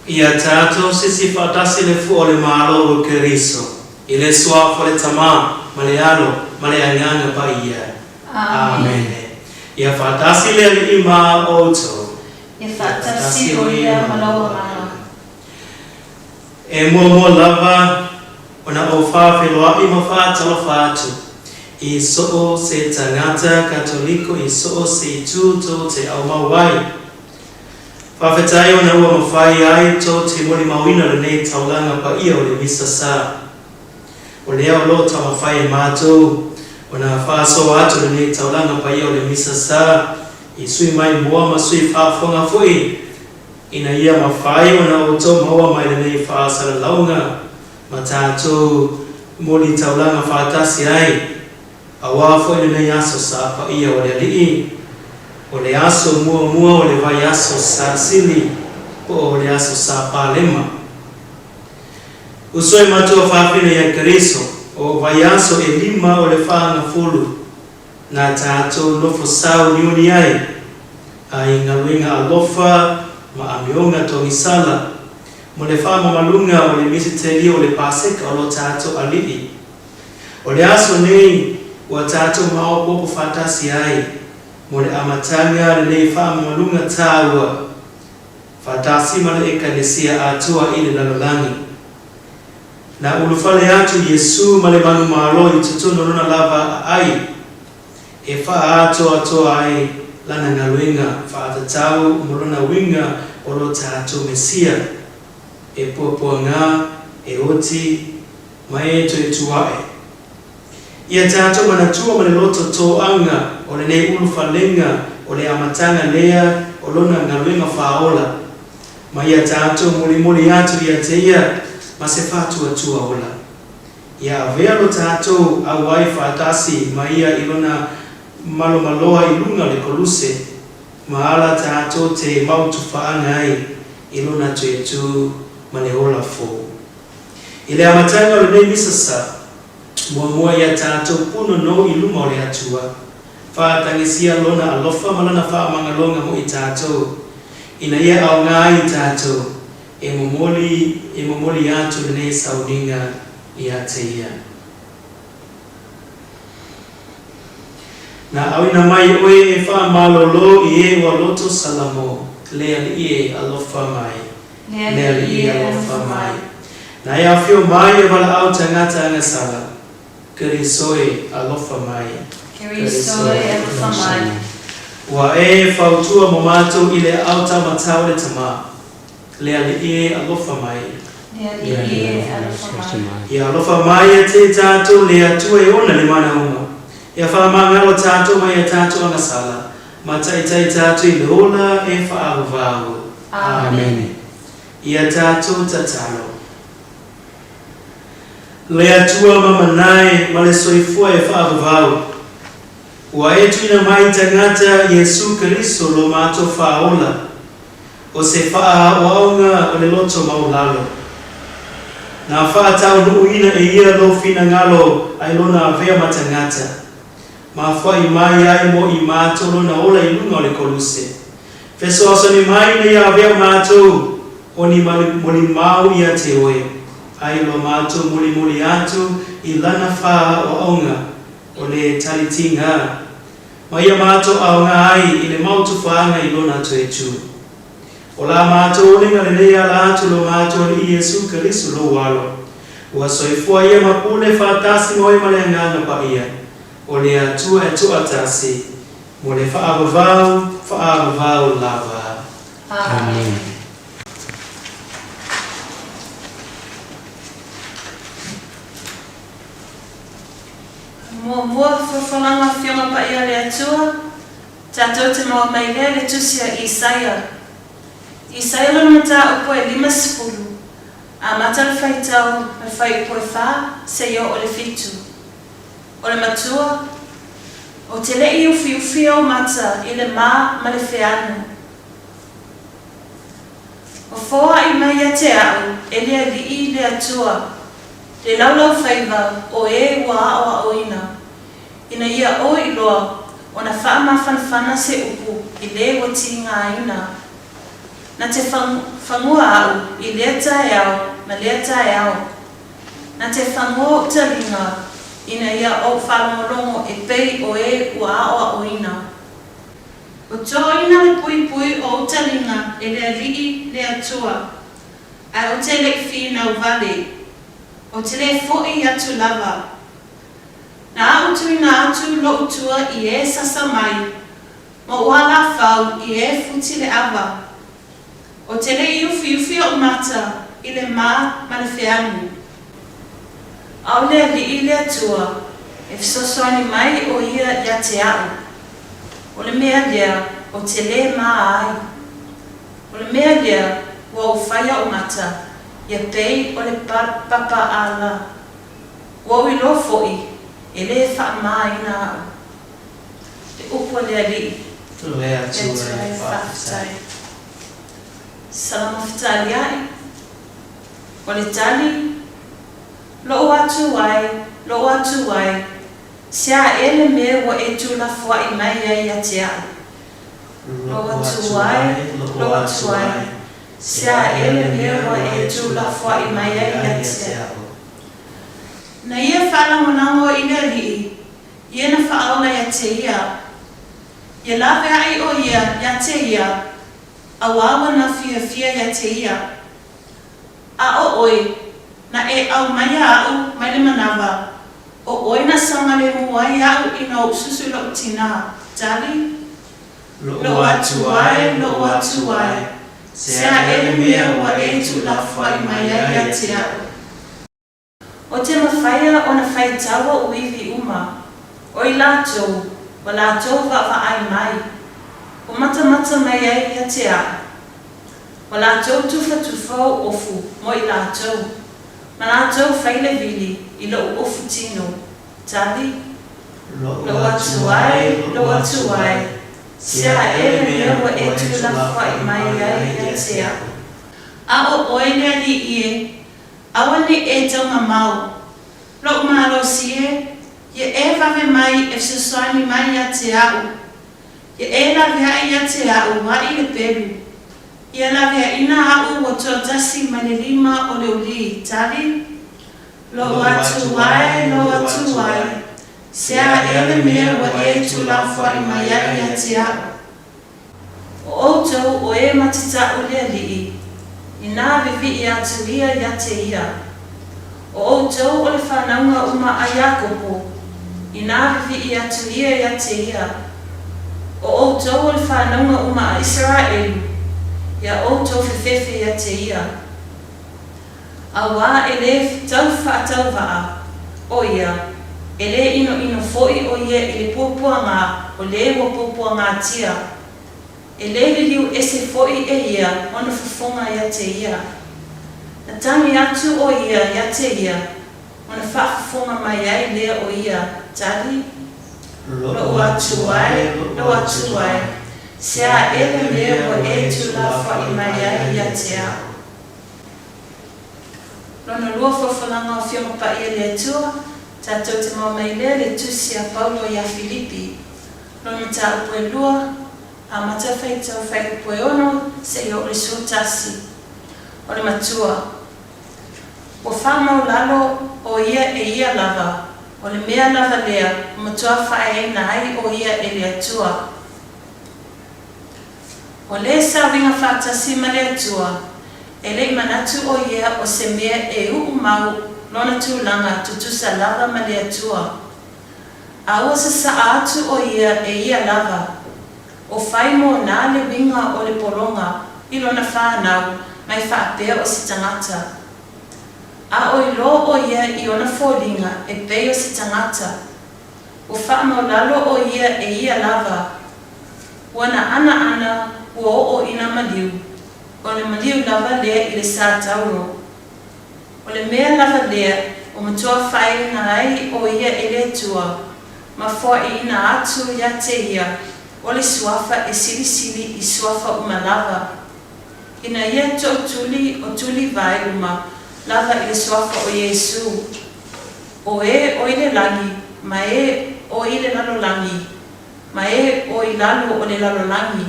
Ia tatou sisi faatasi le fua o le Malo o Keriso, i le Suafa o le Tama, ma le Alo, ma le Agaga Paia. Amene. Ia faatasi le Alii ma outou. Ia faatasi o ia ma lau agaga. E muamua lava ona ou faafeiloai ma faatalofa atu i so o se tagata Katoliko i so o se itu tou te aumau ai. Faafetai ona ua mafai ai tou te molimauina lenei taulaga paia o le Misa Sa. O lea o lo o taumafai e matou ona faasoa atu lenei taulaga paia o le Misa Sa i sui maimoa ma sui faafofoga foi ina ia mafai ona outou maua mai lenei faasalalauga ma tatou moli taulaga faatasi ai, aua foi lenei aso sa paia o le Alii, o le aso muamua o le vaiaso sa sili po o le aso sa palema. Uso e matua fafine ia Keriso, o vaiaso e lima o le faagafulu, Na tatou nofo sauniuni ai a i galuega alofa ma amioga togisala mo le faamamaluga o le misitelio o le Paseka o lo tatou Alii. O le aso nei ua tatou maopoopo faatasi ai mo le amataga lenei faamamaluga taua faatasi ma le Ekalesia atoa i le lalolagi. Na ulufale atu Iesu ma le manumalo i totonu o lona lava aai e faaatoatoa ai lana galuega faatatau mo lona uiga o lo tatou Mesia, e puapuaga, e oti, ma e toe tu ae. Ia tatou manatua ma le loto toaga o lenei ulufalega o le amataga lea o lona galuega faaola, Ma ia tatou molimoli atu ia te ia ma se faatuatua ola. Ia avea lo tatou auai faatasi ma ia i lona malomaloa i luga o le koluse, ma ala tatou te mau tufaaga ai i lona toe tu ma le ola fou. I le amataga o lenei misa sa, muamua ia tatou punonou i luma o le Atua, Faatagisia Lona alofa ma Lana faamagaloga mo i tatou, ina ia aoga ai i tatou e momoli e momoli atu lenei sauniga ia te Ia. Na auina mai oe e faamalolo i e ua loto Salamo, le Alii e alofa mai, le Alii e alofa mai. Na e afio mai e valaau tagata agasala, Keriso e alofa mai. Keriso e alofa mai. Ua e fautua mo matou i le aao taumatau o le Tama, le Alii e alofa mai. Le Alii e alofa mai. Ia alofa mai ia te tatou le Atua e ona le mana uma. Ia faamagalo tatou mai a tatou agasala, ma taitai tatou i le ola e faaavavau. Amene. Ia tatou tatalo. Le Atua mamanae ma le soifua e faavavau, ua e tuuina mai tagata Iesu Keriso lo matou faaola, o se faaaoaoga o le loto maulalo. Na faataunuuina e ia lou finagalo ai lona avea ma tagata, ma foai mai ai mo i matou lona ola i luga o le koluse. Fesoasoani mai ina ia avea matou o ni molimau ia te oe, a i lo matou molimoli atu i lana faaoaoga o le talitiga, ma ia matou aoga ai i le mau tufaaga i lona toe tu. O la matou oliga lenei ala atu lo matou Alii Iesu Keriso lou Alo, ua soifua ia ma pule faatasi ma oe ma le Agaga Paia, o le Atua e toatasi, mo le faavavau, faavavau lava. Amene. Muamua, Folafolaga Afioga Paia a le Atua, tatou te maua mai lea le tusi a Isaia. Isaia lona mataupu e 50, amata le faitau ma le fuaiupu e fa seia oo i le fitu. O le matua, Ou te le i ufiufi ou mata i le ma ma le feanu. O foai mai ia te au e le Alii le Atua, le laulaufaiva o e ua aoaoina, ina ia ou iloa ona faamafanafana se upu i le ua tigaina. Na te fagua au i lea taeao ma lea taeao. Na te fagua ou taliga ina ia ou faalogologo e pei o e ua aoaoina. Ua toaina le puipui o ou taliga e le Alii le Atua, ae ou te le i finau vale. Ou te le foʻi atu lava. Na aʻu tuuina atu loʻu tua i e sasa mai, ma ou alafau i e futi le ava. Ou te le i ufiufi oʻu mata i le ma ma le feanu. A o le Alii le Atua, e fesoasoani mai ʻo ia iā te aʻu. O le mea lea ou te lē mā ai. O le mea lea ua ou fai aʻu mata ia pei o le papa ala. Ua ou iloa foʻi e lē faamāina aʻu. Le upu a le Alii. Le Atua e faafetai. Salama fetaliaʻi. O le tali, Loʻu atu ai, loʻu atu ai, se a ea le mea ua e tuulafoaʻi mai ai ia te aʻu? Loʻu atu ai, loʻu atu ai, se a ea le mea ua e tuulafoaʻi mai ai ia te aʻu? Na ia faalagolago i le Alii, ia na faaola ia te ia. Ia laveaʻi ʻo ia ia te ia, auā ua na fiafia ia te ia. A ʻo ʻoe, na e ʻaumaia aʻu mai le manawa, ʻo ʻoe na saogalēmū ai aʻu ina oʻu susu i loʻu tinā. Tali. Loʻu atu ae, loʻu atu ae, se a e le mea ua e tuulafoaʻi mai ai ia te aʻu. O te mafaia ona faitau oʻu iwi uma, o i latou, ua latou vaavaai mai, ua matamata mai ai ia te aʻu. Ua latou tufatufa ou ofu mo i latou, ma latou fai le vili i loʻu ofu tino. Tali. Loʻu atu ae, loʻu atu ae, se a e le mea ua e tuulafoaʻi mai ai ia te aʻu. A ʻo ʻoe le aliʻi e, Aua ne i e taumamao. Loʻu malosi e, ia e vave mai e fesoasoani mai ia te aʻu. Ia e laveaʻi ia te aʻu aʻi le pelu. Ia laveaʻina aʻu ua toatasi mai le lima o le ulī. Tali, Loʻu atu ae, loʻu atu ae, se a e le mea ua e tuulafoaʻi mai ai ia te aʻu. O ʻoutou ʻo e ma te taʻu le aliʻi, inā wiwiʻi atu ia iā te ia. O ʻoutou ʻo le whānaunga uma a Iakopo, inā wiwiʻi atu ia iā te ia. O ʻoutou ʻo le whānaunga uma a Isaraelu, iā ʻoutou fefefe iā te ia. Auā e lē tau faatauvaʻa ʻo ia, e lē ʻinoʻino foʻi ʻo ia i le puapuaga o lē ua puapuagatia. E lē liliu ese foʻi e ia ona fofoga iā te ia. Na tagi atu ʻo ia iā te ia, ona faafofoga mai ai lea ʻo ia, Tali, loʻu atu ai, loʻu atu ai, se a e le mea ua e tuulafoaʻi mai ai iā te aʻu. Lona lua folafolaga o Afioga Paia le Atua, tatou te maua mai lea le tusi a Paulo iā Filipi. Lona mataupu e lua, amata faitau faaiupu e ono seia oo le 11. O le matua. Ua faamaulalo o ia e ia lava, o le mea lava lea ua matua faaeaina ai o ia e le Atua. O le saoiga faatasi ma le Atua, e le i manatu ʻo ia o se mea e uʻu mau lona tulaga tutusa lava ma le Atua. A ua sasaʻa atu ʻo ia e ia lava, ʻo fai mō nā le uiga o le pologa i lona whānau mai faapea o se tagata. A ʻo iloa ʻo ia i ona foliga e pei o se tagata. Ua faamaulalo ʻo ia e ia lava. Ua na ʻanaʻana ua oʻo i nā maliu, ʻo le maliu lava lea i le sā tauro. ʻO le mea lava lea ua matua faeina ai ʻo ia e le Atua, ma foaʻiina atu iā te ia ʻo le suafa e silisili i suafa uma lava. Ina ia toʻutuli o tuli vae uma lava i le suafa o Iesū. ʻO e o i le lagi, ma e o i le lalolagi, ma e o i lalo o le lalolagi.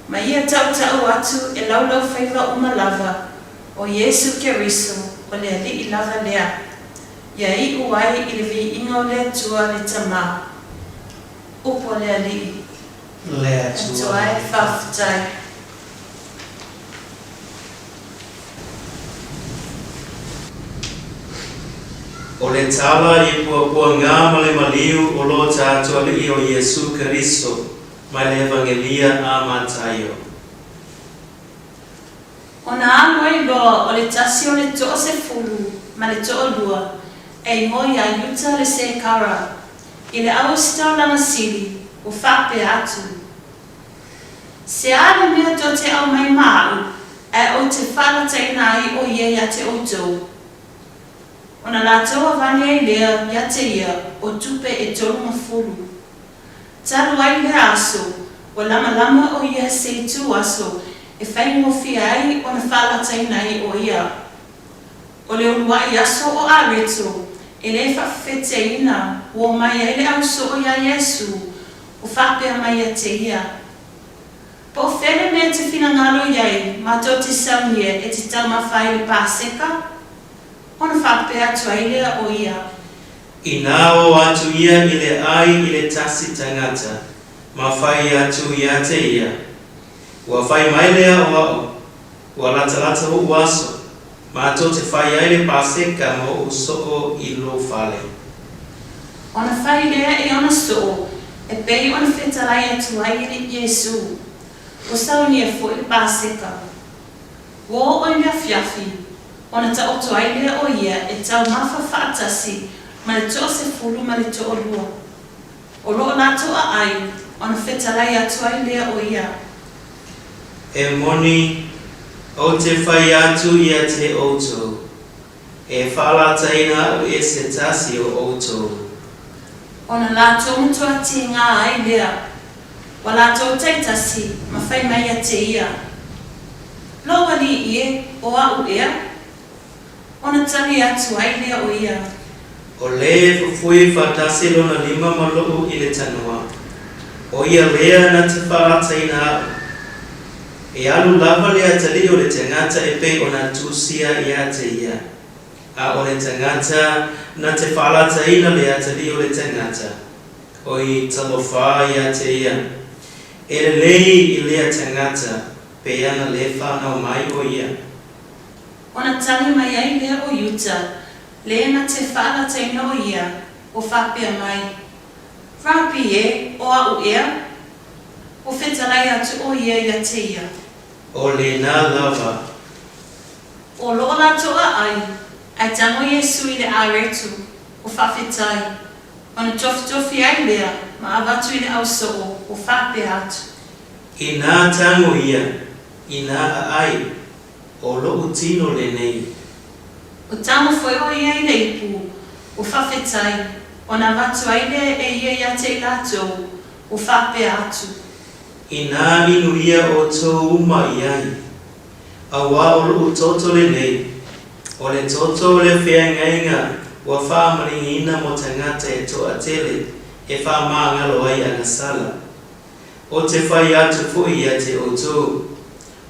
Ma ia tautau atu e laulaufaiva uma lava, o Iesu Keriso, o le Alii lava lea, ia iu ai i le viiga o le Atua le Tama. Upu a le Alii. Le Atua Atua e, e. faafetai. O le tala i puapuaga ma le maliu o lo tatou Alii o Iesu Keriso, mai le Evagelia a Mataio. Ona alu ai loa o le tasi o le toasefulu ma le toalua, e igoa ia Iuta le Sekara, i le auositaulaga sili, ua faapea atu, Se a le mea tou te aumai ma a'u, ae ou te faalataina ai o ia ia te outou? Ona latou avane ai lea ia te ia o tupe e 30. Talu ai lea aso, ua lamalama o ia se itu aso e faigofie ai ona faalataina ai o ia. O le uluai aso o Areto e le faafefeteina ua omai ai le au soo iā Iesu, ua faapea mai ia te ia, Po o fea le mea e te finagalo i ai matou te saunia e te taumafa ai le Paseka? Ona faapea atu ai lea o ia. Inā oo atu ia i le ai i le tasi tagata, ma fai atu ia te ia, Ua fai mai lea o a'u, ua latalata o'u aso, matou te fai ai le Paseka ma o'u soo i lou fale. Ona fai lea e ona soo e pei ona fetalai atu ai e Iesū, Ua saunia foi le Paseka. Ua oo i le afiafi, ona taoto ai lea o ia e taumafa faatasi ma le toasefulu ma le toalua. O lo o latou aai, ona fetalai atu ai lea o ia. E moni, ou te fai atu ia te outou, e faalataina a'u e se tasi o outou. Ona latou matua tīgā ai lea, ua latou taitasi ma fai mai ia te ia, Lou alii e, o a'u ea? Ona tali atu ai lea o ia. O le e fufui faatasi lona lima ma lo'u i le tanoa, o ia lea na te faalataina a'u. E alu lava le atalii o le tagata e pei ona tusia ia te ia, a o le tagata na te faalataina le atalii o le tagata, oi talofa ia te ia. E lelei i lea tagata pe ana le fanau mai o ia. Ona tali mai ai lea o Iuta, le na te faalataina o ia, ua faapea mai, Rabi e, o a'u ea? Ua fetalai atu o ia ia te ia. O lena lava. O lo o latou aai, ae tago Iesu i le aretu, ua faafetai, ona tofitofi ai lea ma avatu i le au soo, ua faapea atu. Inā tago ia, inā aai, O lo'u tino lenei. Ua tago foi o ia i le ipu, ua faafetai, ona avatu ai lea e ia ia te i latou, ua faapea atu. Inā inu ia outou uma i ai, auā o lo'u toto lenei, o le toto o le feagaiga ua faamaligiina mo tagata e toatele e faamagalo ai agasala. Ou te fai atu foi ia te outou,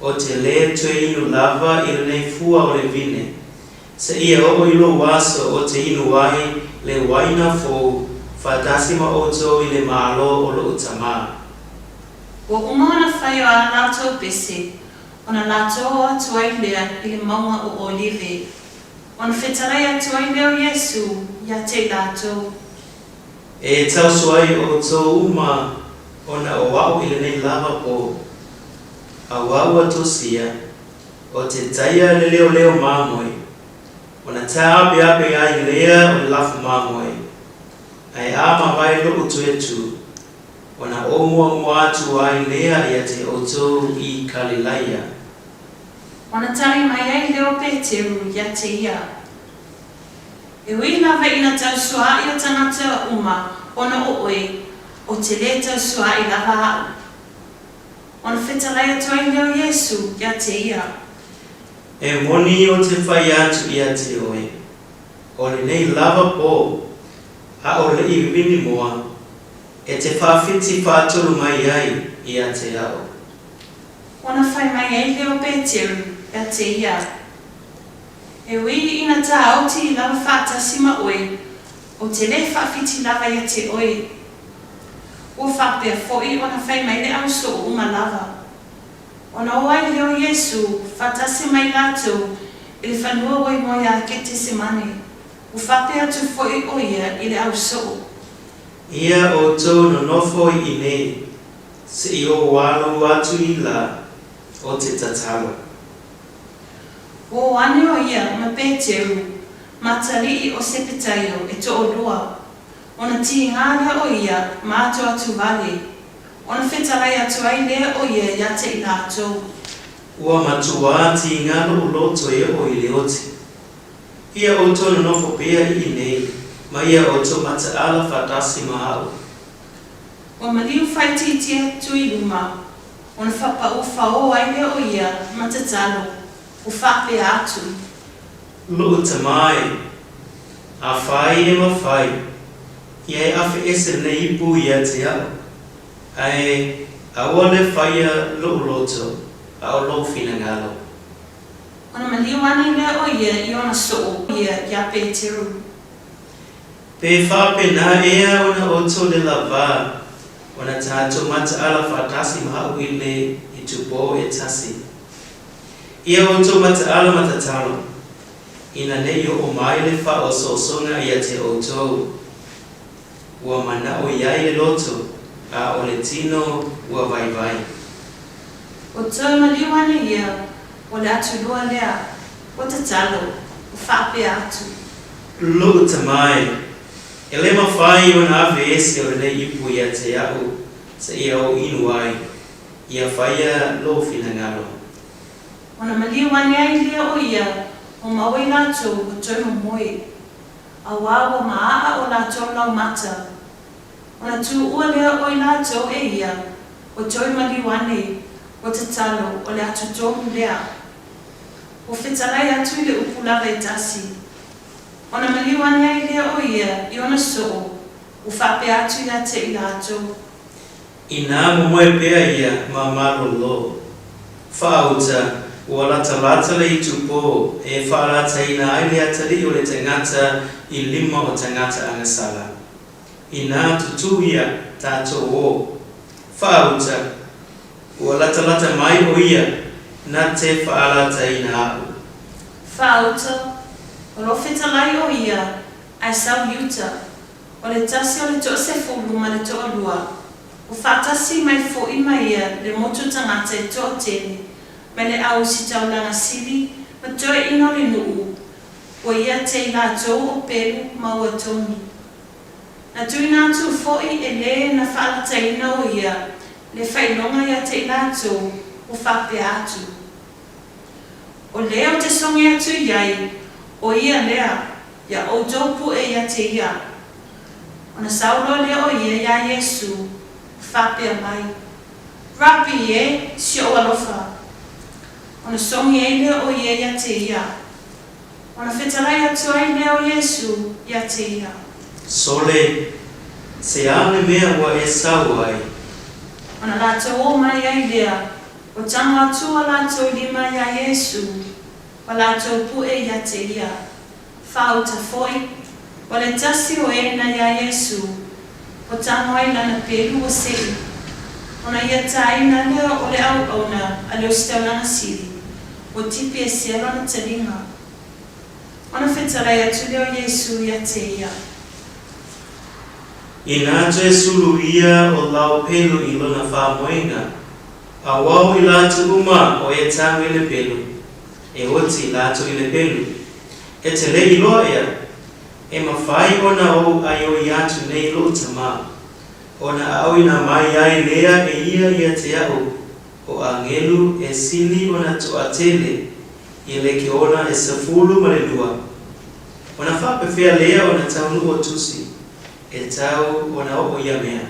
ou te lē toe inu lava i lenei fua o le vine, seia oo i lou aso ou te inu ai le uaina fou faatasi ma outou i le Malo o lo'u Tamā. Ua uma ona fai o a latou pese, ona latou o atu ai lea i le mauga o Olive, ona fetalai atu ai lea o Iesu ia te i latou. E tausu ai outou uma ona o a'u i lenei lava pō, auā ua tusia, o te taia le leoleo mamoe, ona tāapeape ai lea o le lafu mamoe, ae a mavae lo'u toe tū, ona o muamua atu ai lea ia te outou i Kalilaia. Ona tali mai ai lea o Peteru ia te ia. E ui lava ina tausuaʻi o tagata uma ona o oe, o te lē tausuaʻi lava a'u. Ona fetalai atu ai lea o Iesu ia te ia. E moni o te fai atu ia te oe, o lenei lava pō, a o leʻi vivini moa, e te faawhiti faatolu mai ai ia te a'u. Ona fai mai ai lea o Peteru ia te ia, E ui ina tāoti i lava faatasi ma oe, ou te lē faafiti lava ia te oe. Ua faapea foi ona fai mai le au soo uma lava. Ona o ai lea o Iesu faatasi ma i latou i le fanua ua igoa ia Ketesemane, ua faapea atu foi o ia i le au soo. Ia outou nonofo i inei, seʻi ou alu atu i la o te tatalo. Ua o ane o ia ma Peteru ma atalii o Sepetaio e toʻolua, ona tīgā lea o ia ma ato atu wale, ona fetalai atu ai lea o ia iā te i latou. Ua matuā tīgā loʻu loto e oo i le oti. Ia outou nonofo pea i inei, ma ia outou mataʻala faatasi ma aʻu. Ua maliu faaitiitia atu i luma, ona faapau faō ai lea o ia ma tatalo, ua faapea atu. Loʻu Tama e, afai e mafai, ia e afe ese lenei ipu ia te aʻu, ae aua le faia loʻu loto, a o lou finagalo. Ona maliu ane lea o ia i ona soo ia iā Peteru. Pe faapena ea ona outou le lavā ona tatou mataʻala faatasi ma aʻu i le itupō e tasi. Ia outou mataʻala ma tatalo, ina ne i oo mai le faaosoosoga ia te outou. Ua manaʻo i ai le loto, a o le tino ua vaivai. Ua toe maliu ane ia, o le atulua lea, ua tatalo, ua faapea atu. Loʻu Tama e, e le mafai ona ave ese o lenei ipu ia te aʻu seia ou inu ai, ia faia lou finagalo. Ona maliu ane ai lea o ia ua maua i latou ua toe momoe, auā ua maʻaʻa o latou laumata. Ona tuua lea o i latou e ia, ua toe maliu ane, ua tatalo, o le atu tonu lea. Ua fetalai atu i le upu lava e tasi. Ona maliu ane ai lea o ia i ona soo, ua faapea atu ia te i latou. Inā momoe pea ia ma malolo. Faauta, ua latalata le itupō e faalataina ai le atalii o le tagata i lima o tagata agasala. Inā tutū ia, tatou ō. Faauta, Ua latalata mai o ia na te faalataina aʻu. Faauta, O lo fetalai o ia, ae sau i uta, o le tasi o le toasefulu ma le toalua, ua faatasi mai foʻi ma ia le motu tagata e toatele mai le au ositaulaga sili ma toeaina o le nuu, ua ia te i latou o pelu ma ua togi. Na tuuina atu foʻi e le na faalataina o ia le faailoga ia te i latou ua faapea atu, O le ou te sogi atu i ai, o ia lea, ia outou pue ia te ia. Ona sau loa lea o ia iā Iesu, ua faapea mai, Rabi e, si ou alofa! Ona sogi ai lea o ia ia te ia. Ona fetalai atu ai lea o Iesu ia te ia. Sole, se a le mea ua e sau ai? Ona latou o mai ai lea, ua tago atu o latou lima iā Iesu, ua latou pue ia te ia. Faauta foi, ua le tasi o e na iā Iesu, ua tago ai lana pelu ua seʻi, ona ia tāina lea o le auauna a le Ositaulaga Sili, ua tipi esea lona taliga. Ona fetalai atu lea o Iesu ia te ia. Inā toe sulu ia o lau pelu i lona faamoega, auau i latou uma o e tago i le pelu, e oti latou i le pelu. E te le iloa ea, e mafai ona ou aioi atu nei loʻu Tama, ona aoina mai ai lea e ia ia te aʻu, o agelu e sili ona toatele i le keona e 12. Ona faapefea lea ona taunuu o tusi, e tau ona oo ia mea.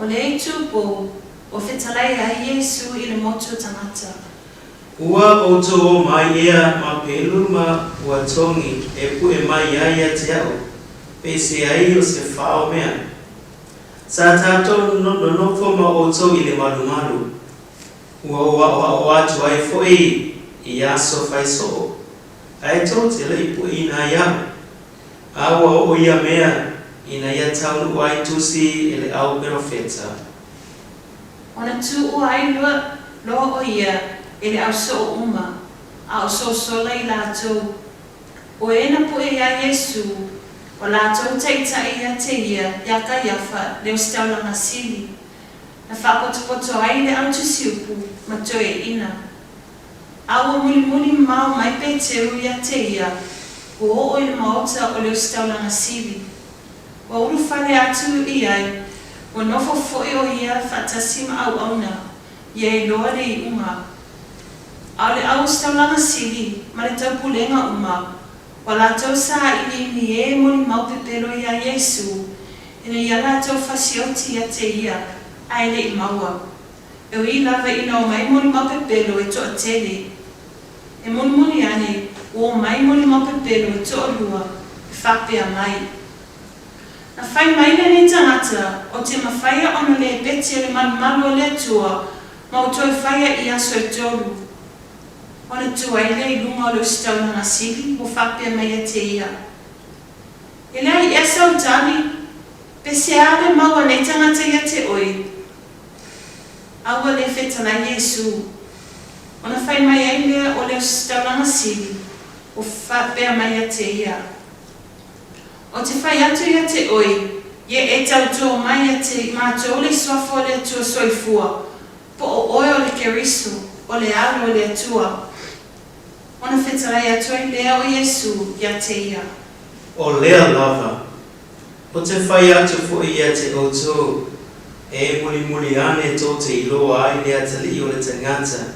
O le itupo ua fetalai ai Iesu i le motu o tagata. Ua outou o mai ea ma pelu ma ua togi e pue mai ai ia te aʻu, peiseai o se fao mea. Sa tatou nonofo ma outou i le malumalu. Ua ou aʻoaʻo atu ai foi i aso fai soo, ae tou te le i pueina ai aʻu. A ua oo ia mea ina ia taunuu ai tusi e le au perofeta. Ona tuua ai loa o ia e le au soo uma, a o sosola i latou. O e na pue iā Iesū, o latou taitai ia te ia iā Kaiafa le ositaulaga sili, na faapotopoto ai le au tusiupu ma toeaina. A ua mulimuli mamao mai Peteru ia te ia, ua oo i le maota o le ositaulaga sili. Ua ulufale atu i ai, ua nofo foi o ia faatasi ma auauna, ia iloa le iuga. A o le au ositaulaga sili ma le taupulega uma, ua latou sailiili e molimau pepelo iā Iesū, ina ia latou fasioti ia te ia, ae le i maua. E ui lava ina omai molimau pepelo e toatele. E mulimuli ane, ua omai molimau pepelo e toalua e faapea mai, Na fai mai lenei tagata, o te mafaia ona lepeti e le malumalu o le Atua ma o toe faia i aso e tolu. Ona tu ai lea i luga o le ositaulaga sili ua faapea mai ia te ia, E leai ea sau tali, pe se a le mau a nei tagata ia te oe? A ua le fetalai Iesū. Ona fai mai ai lea o le ositaulaga sili ua faapea mai ia te ia, O te fai atu ia te oe, ia e tautō mai ia te matou le Suafa o le Atua Soifua, po o oe o le Keriso, o le Alo o le Atua. Ona fetalai atu ai lea o Iesū ia te ia. O lea lava, o te fai atu foi ia te outou, e mulimuli ane tou te iloa ai le atalii o le tagata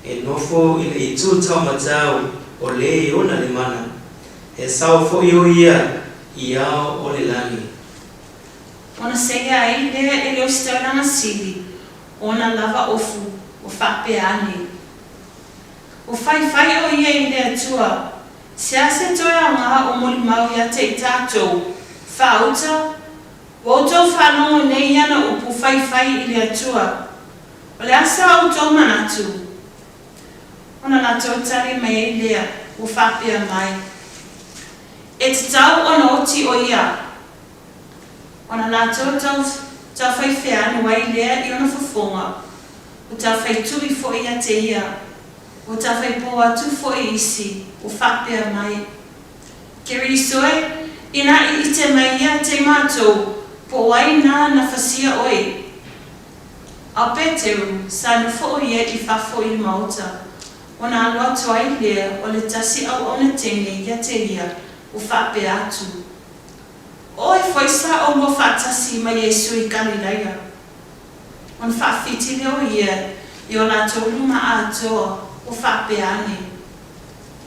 e nofo i le itu taumatau o le e ona le mana, E sao foi o ia i ao o le lagi. Ona seia ai lea e le ositaulaga sili ona lava ofu o faapea ane. Ua faifai o ia i le Atua, sea se toe aoga o molimau ia te i tatou, faauta, ua outou faalogo nei i ana upu faifai i le Atua. O le a sa outou manatu? Ona latou tali mai ai lea, ua faapea mai, E tatau ona oti o ia. Ona latou tau taufaifeanu ai lea i ona fofoga, ua taufaitui foi ia te ia, ua taufaipō atu foi isi, ua faapea mai, Keriso e, inā i ite mai ia te matou, po o ai nā na fasia oe? A o Peteru, sa nofo o ia i fafo i le maota, ona alu atu ai lea o le tasi auauna teine ia te ia, ua faapea atu, O oe foi sa oulua faatasi ma Iesu i Kalilaia. Ona faafiti lea o ia i o latou luma atoa, ua faapea ane,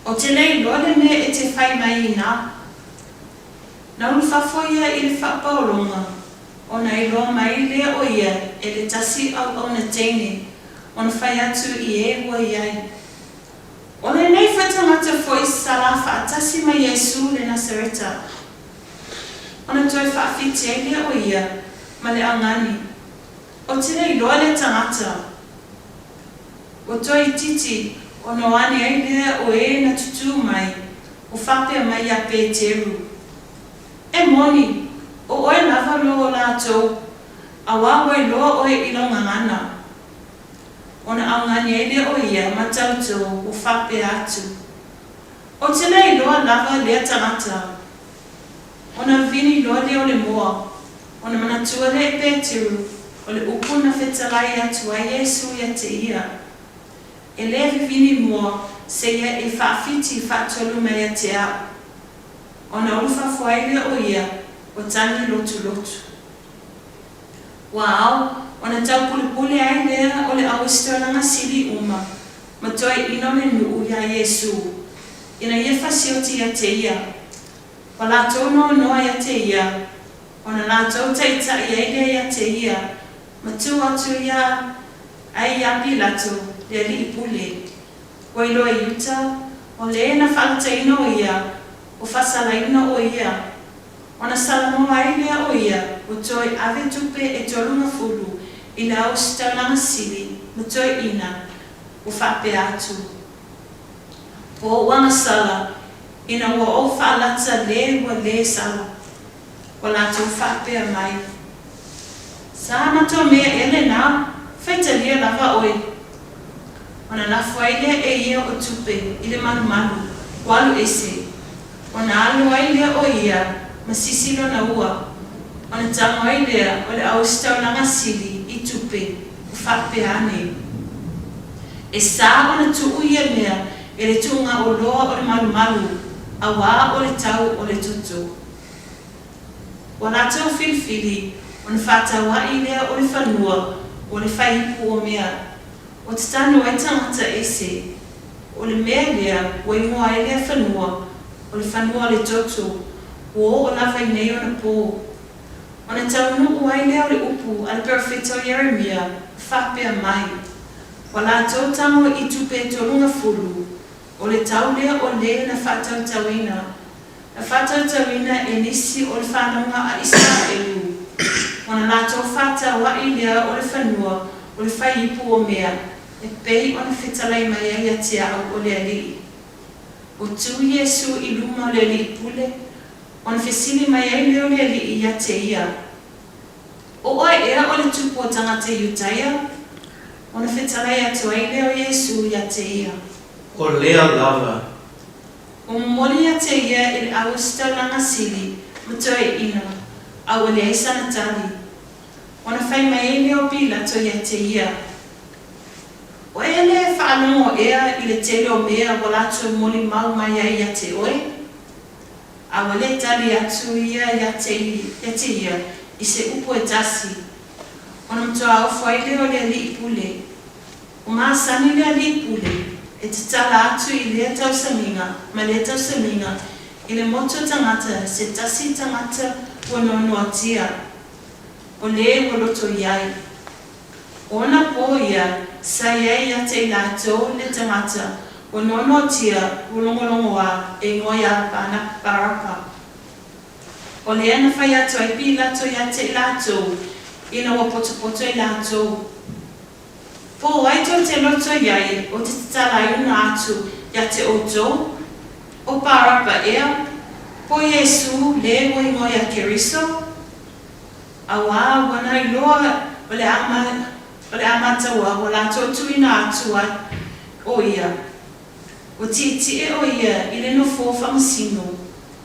O te le iloa le mea e te fai mai inā. Na ulufafo ia i le faapaologa, ona iloa mai lea o ia e le tasi auauna teine, ona fai atu i e ua i ai. O lenei foi tagata foi sa la faatasi ma Iesū le Nasareta. Ona toe faafiti ai lea o ia ma le augani, O te le iloa lea tagata. Ua toe itiiti ona o ane ai lea o e na tutū mai, ua faapea mai iā Peteru, E moni, o oe lava lua o latou, auā ua iloa oe i lau gagana. Ona augani ai lea o ia ma tautō ua faapea atu, O te le iloa lava lea tagata. Ona vini loa lea o le moa, ona manatua lea e Peteru o le upu na fetalai atu ai Iesū ia te ia, E le vivini moa seia e faafiti faatolu mai ia te au. Ona ulufafo ai lea o ia o tagi lotulotu. Ua ao ona taupulepule ai lea o le auositaulaga sili uma ma toe ina o le nuu iā Iesū, ina ia fasioti ia te ia. Ua latou noanoa ia te ia, ona latou taitai ai lea ia te ia, ma tu atu ia ai iā Pilato le alii pule. Ua iloa i uta, o le na faalataina o ia, ua faasalaina o ia. Ona salamo ai lea o ia ua toe ave tupe e tolugafulu i le ausitaulaga sili ma toeaina. Ua faapea atu, Po ou agasala, ina ua ou faalata lē ua lē sala. Ua latou faapea mai, Sa matou mea ea lenā, faitalia lava oe. Ona lafo ai lea e ia o tupe i le malumalu, ua alu ese. Ona alu ai lea o ia ma sisi lona ua, ona tago ai lea o le auositaulaga sili i tupe, ua faapea ane, E sa ona tuu ia mea e le tuugaoloa o le malumalu, auā o le tau o le toto. Ua latou filifili ona faataua'i lea o le fanua o le faiipu o mea, o tatanu ai tagata ese. O le mea lea ua igoa ai lea fanua, o le fanua o le toto, ua oo lava i nei ona pō. Ona taunuu ai lea o le upu a le perofeta o Ieremia, faapea mai, Ua latou tago i tupe e tolugafulu, o le tau lea o lē na faatautauina, na faatautauina e nisi o le fanauga a Isaraelu, ona latou faataua'i lea o le fanua o le faiipu o mea, e pei ona fetalai mai ai ia te a'u o le Alii. Ua tu Iesu i luma o le alii pule, ona fesili mai ai lea o le alii ia te ia, O oe ea o le tupu o tagata Iutaia? Ona fetalai atu ai lea o Iesu ia te ia. O lea lava. Ua momoli ia te ia e le auositaulaga sili ma toeaiina, a ua leai sana tali. Ona fai mai ai lea o Pilato ia te ia, O e le faalogo ea i le tele o mea ua latou molimau mai ai ia te oe? A ua le tali atu ia ia te ia i se upu e tasi, ona matoa ofo ai lea o le alii pule. Ua masani le alii pule e tatala atu i lea tausamiga ma lea tausamiga i le motu o tagata se tasi tagata ua noanoatia, o lē ua loto i ai. O ona pō ia sa i ai ia te i latou le tagata ua noanoatia ua logologoā e igoa iā Barapa. O lea na fai atu ai Pilato ia te i latou ina ua potopoto i latou. Po o ai tou te loto i ai o te tatalaina atu ia te outou? O Barapa ea? Po Iesū lē ua igoa ia Keriso? Auā ua na iloa o le a o le a mataua ua latou tuuina atu ai o ia. Ua tietie o ia i le nofo faamasino,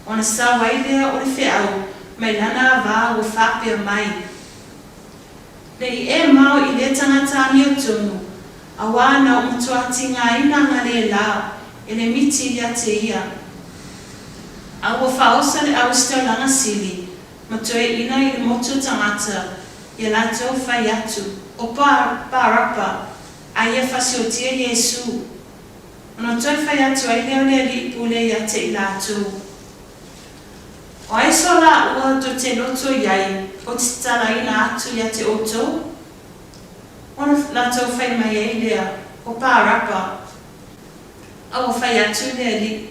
ona sau ai lea o le feau mai lana avā ua faapea mai, Ne i e mao i lea tagata amiotonu, auā na ou matua tigāina agalelā e le miti ia te ia. A ua faaosa le auositaulaga sili ma toeaina i le motu o tagata ia latou fai atu, O Barapa, a ia fasiotia Iesū. Ona toe fai atu ai lea o le alii pule ia te i latou. O ai so laua tou te loto i ai o te tatalaina atu ia te outou? Ona latou fai mai ai lea, O Barapa. A ua fai atu le alii,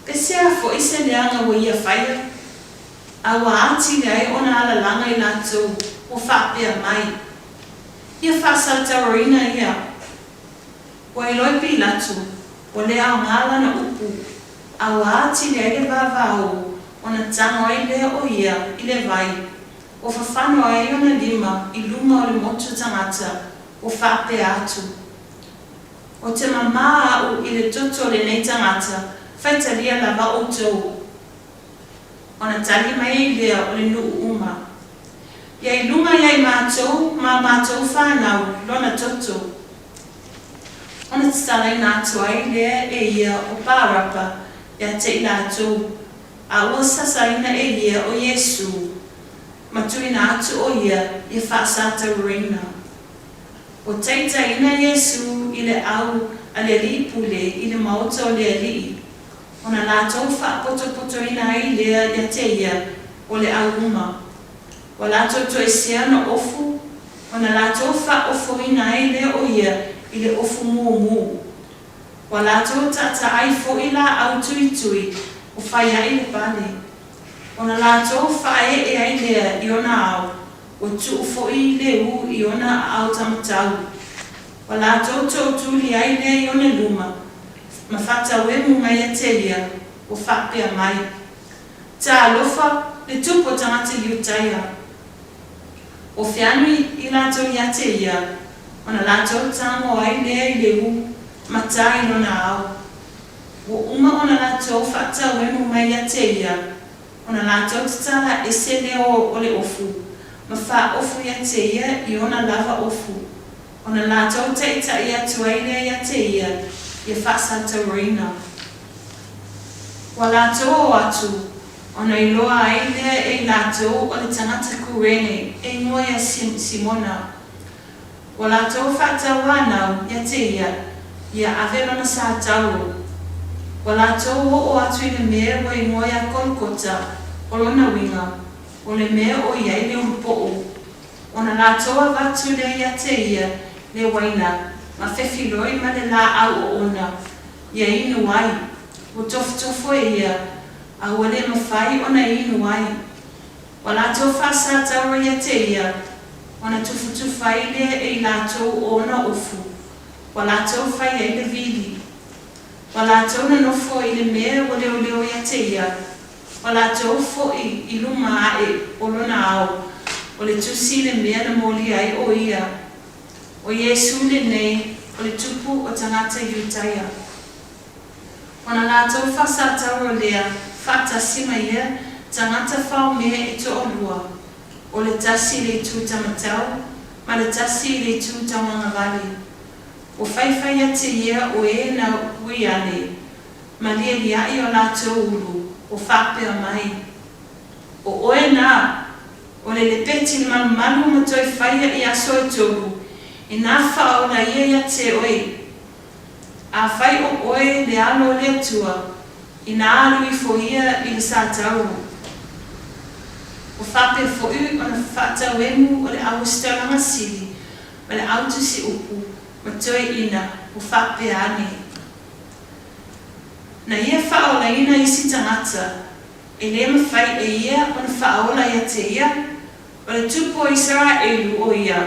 Pehea foʻi se leaga ua ia faia? A ua atili ai ona alalaga i latou ua faapea mai, Ia faasautauaina ia. Ua iloa e Pilato, ua le aoga lana upu, a ua atili ai le vavao ona tago ai lea o ia i le vai, ua fafano ai ona lima i luma o le motu tagata, ua faapea atu, O te mamā aʻu i le toto o lenei tagata, faitalia lava outou. Ona tali mai ai lea o le nuu uma, Ia i luga ia i matou ma a matou fanau lona toto. Ona tatalaina atu ai lea e ia o Barapa ia te i latou, a ua sasaina e ia o Iesū, ma tuuina atu o ia ia faasatauaina. Ua taitaiina Iesū i le au a le alii pule i le maota o le alii, ona latou faapotopotoina ai lea ia te ia o le au uma. Ua latou toesea na ofu, ona latou faaofoina ai lea o ia i le ofu mumu. Ua latou taataai foʻi laau tuitui o fai aʻi le pale, ona latou faaee ai lea i ona ao, ua tuu foʻi le u i ona aao tamatau. Ua latou toutuli ai lea i ona luma, ma faatauemu mai ia te ia, ua faapea mai, Talofa, le Tupu o tagata Iutaia! Ua feanu i latou ia te ia, ona latou tago ai lea i le u ma ta i lona ao. Ua uma ona latou faatauemu mai ia te ia, ona latou tatala ese lea o le ofu, ma faaofu ia te ia i ona lava ofu, ona latou taitaʻi atu ai lea ia te ia ia faasatauroina. Ua latou o atu, ona iloa ai lea e i latou o le tagata Kurene e igoa ia Simona. Ua latou faatauanau ia te ia, ia ave lona satauro. Ua latou oo atu i le mea ua igoa ia Kolokota, o lona uiga, o le mea o i ai le ulupoʻo. Ona latou avatu lea ia te ia le uaina ma fefiloi ma le laau oona, ia inu ai, ua tofotofo e ia, a ua le mafai ona inu ai. Ua latou faasatauro ia te ia, ona tufutufa ai lea e i latou o ona ofu, ua latou fai ai le vili. Ua latou nonofo i le mea ua leoleo ia te ia, ua latou foʻi i luma aʻe o lona ao, o le tusi i le mea na molia ai ʻo ia. ʻO Iesū lenei, o le Tupu o tagata Iutaia. Ona latou faasatauro lea faatasi ma ia tagata faomea e toalua, o le tasi i le itu tamatau ma le tasi i le itu tauagavale. Ua faifai ate ia o e na ui ane, ma lialiaʻi o latou ulu, ua faapea mai, O oe na, o le lepeti le malumalu ma toe faia i aso e tolu, inā faaola ia ia te oe. Afai o oe le Alo o le Atua, inā alu ifo ia i le satauro. Ua faapea foi ona faatauemu o le auositaulaga sili ma le autusi upu ma toeaina ua faapea ane. Na ia faaolaina isi tagata, e le mafai e ia ona faaola ia te ia, o le Tupu o Isaraelu o ia,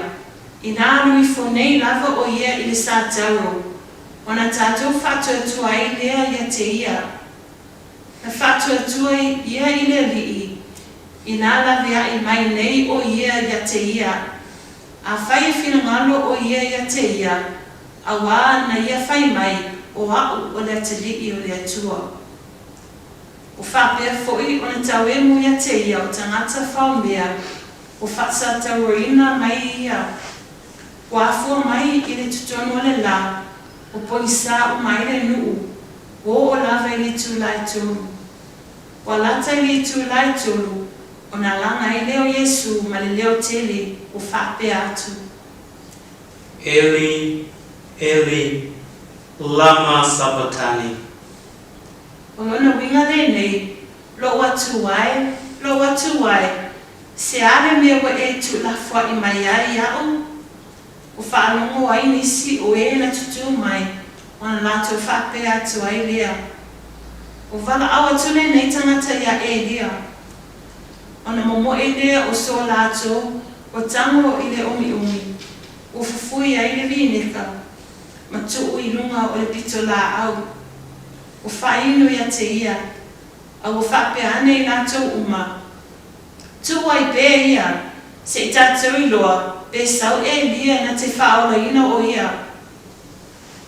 inā alu ifo nei lava o ia i le satauro, ona tatou faatuatua ai lea ia te ia. Na faatuatua ia i le Alii, inā laveaʻi mai nei o ia ia te ia. Afai e finagalo o ia ia te ia, auā na ia fai mai, O aʻu o le Atalii o le Atua. Ua faapea foi ona tauemu ia te ia o tagata faomea ua faasatauroina mai ia. Ua afua mai i le totonu o le la, ua pogisā uma ai le nuu, ua oo lava i le itula e tolu. Ua lata i le itula e tolu, ona laga ai lea o Iesu ma le leo tele, ua faapea atu. Eli, Eli, lama sabakani? O lona uiga lenei, Lou Atua e, lou Atua e, se a le mea ua e tuulafoaʻi mai ai iaʻu? Ua faalogo ai nisi o e na tutū mai, ona latou faapea atu ai lea, Ua valaau atu lenei tagata iā Elia. Ona momoe lea o so latou ua tago i le ʻomiʻomi, ua fufui ai le vineka, ma tuu i luga o le pitolaau. Ua faainu ia te ia, a ua faapea ane i latou uma, Tuu ai pea ia, se i tatou iloa, pe sau Elia na te faaolaina o ia.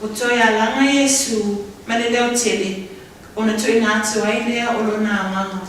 Ua toe alaga Iesū ma le leo tele, ona tuuina atu ai lea o lona agaga.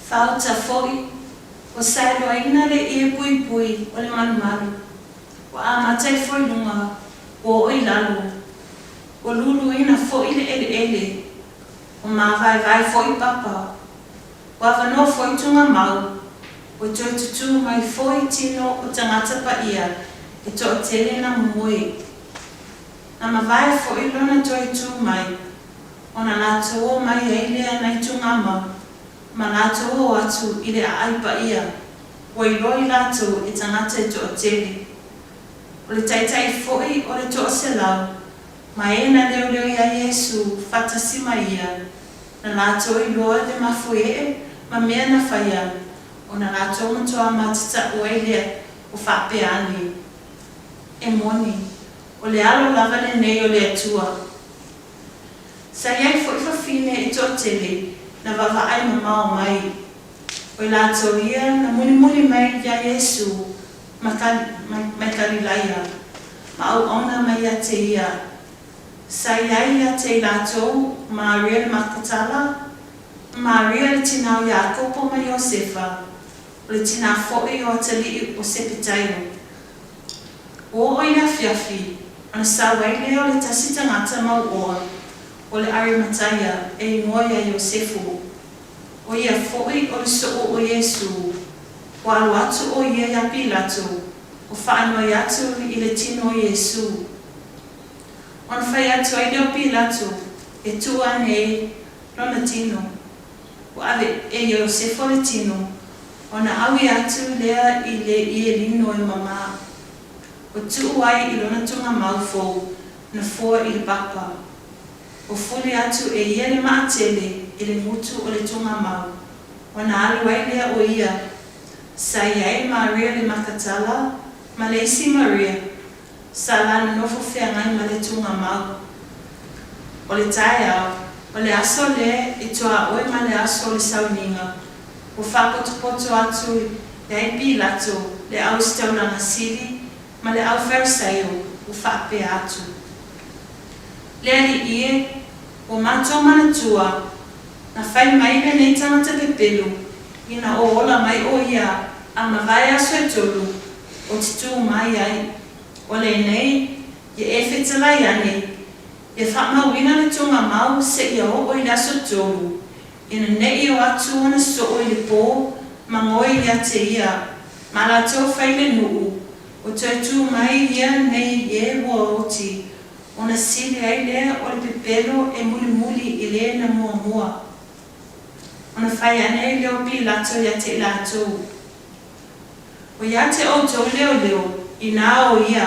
Fauta foi, ua saeloaina le ie puipui o le malumalu, ua amata ifo i luga, ua oo i lalo, ua luluina foi le eleele. Ua mavaevae foi papa, ua avanoa foi tugamau, ua toe tutū mai foi tino o tagata paia e toatele na momoe. Na mavae foi lona toe tū mai, ona latou o mai ai lea nai tugamau ma latou o atu i le aai paia, ua iloa i latou e tagata e toatele. O le taitai foi o le toaselau, ma e na leoleo iā Iesu faatasi ma ia, na latou iloa le mafuie ma mea na faia, ona latou matuā matata'u ai lea ua faapea ane, E moni, o le Alo lava lenei o le Atua. Sa i ai foi fafine e toatele na vaavaai mamao mai. O i latou ia na mulimuli mai iā Iesu mai Kalilaia, ma auauna mai ia te ia. Sa i ai ia te i latou Maria le Makatala, ma Maria le tinā o Iakopo ma Iosefa, o le tinā foi o atalii o Sepetaio. Ua oo i le afiafi, ona sau ai lea o le tasi tagata mauoa o le Arimataia e igoa iā Iosefu. ʻO ia foi o le soʻo o Iesū, ua alu atu ʻo ia iā Pilato, ua faanoi atu i le tino o Iesū. Ona fai atu ai lea o Pilato e tuu ane ai lona tino. Ua ave e Iosefa le tino, ona ʻaui atu lea i le ie lino e mamā. Ua tuu ai i lona tugamau fou na foa i le papa. Ua fuli atu e ia le maʻatele i le gutu o le tugamau, ona alu ai lea o ia. Sa i ai Maria le Makatala ma le isi Maria, sa la nonofo feagai ma le tugamau. O le taeao, o le aso lea i tuaoi ma le aso o le sauniga, ua faapotopoto atu i ai Pilato le ausitaulaga sili ma le au Farisaio ua faapea atu. Le Alii e, ua matou manatua, na fai mai lenei tagata pepelo ina o ola mai ʻo ia a mavae aso e tolu o te tū mai ai. O lenei, ia e fetalai ane, ia faamauina le tugamau seia oo i le aso tolu, ina neʻi o atu ona soo i le pō ma ngoi ia te ia, ma latou fai le nuu, ua toe tū mai ia nei e ua oti, ona sili ai lea o le pepelo e mulimuli i le na muamua. Ona fai ane ai lea o Pilato ia te i latou, O ia te outou leoleo, inā o ia,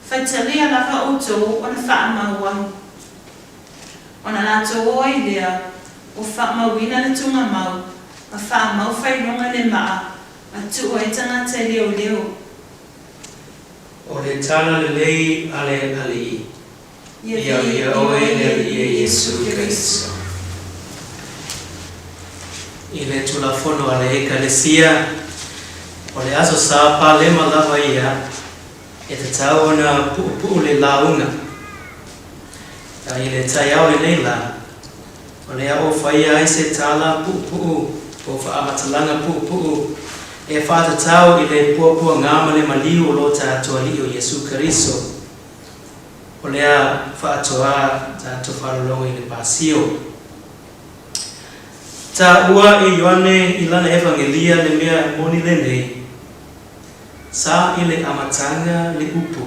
faitalia lava outou ona faamau ai. Ona latou o ai lea, ua faamauina le tugamau, ma faamau failoga le maa, ma tuu ai tagata e leoleo. O le tala lelei a le Alii. Ia viia oe le Alii e Iesu Keriso. I le Tulafono a le Ekalesia, o le Aso Sa palema lava ia e tatau ona puupuu le lauga. A i le taeao lenei la, o lea o faia ai se tala puupuu po o faamatalaga puupuu e faatatau i le puapuaga ma le maliu o lo tatou Alii o Iesu Keriso. O lea faatoa tatou faalologo i le pasio. Taua e Ioane i lana Evangelia le mea moni lenei, Sa i le amataga le Upu,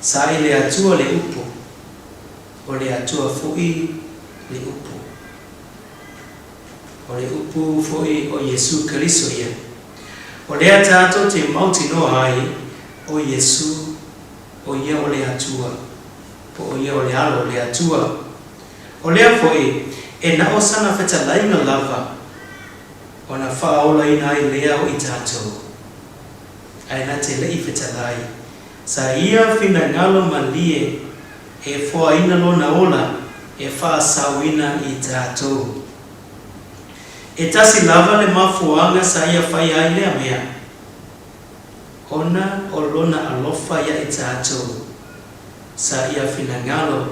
sa i le Atua le Upu, o le Atua foi le Upu. O le Upu foi o Iesu Keriso ia. O lea tatou te mautinoa ai o Iesu o ia o le Atua, po o ia o le Alo o le Atua. O lea foi e na o sana fetalaiga lava ona faaolaina ai lea o i tatou. Ae na te leʻi fetalai, sa ia finagalo malie e foaina lona ola e faasaoina i tatou. E tasi lava le mafuaaga sa ia faia ai lea mea, ona o lona alofa ia i tatou. Sa ia finagalo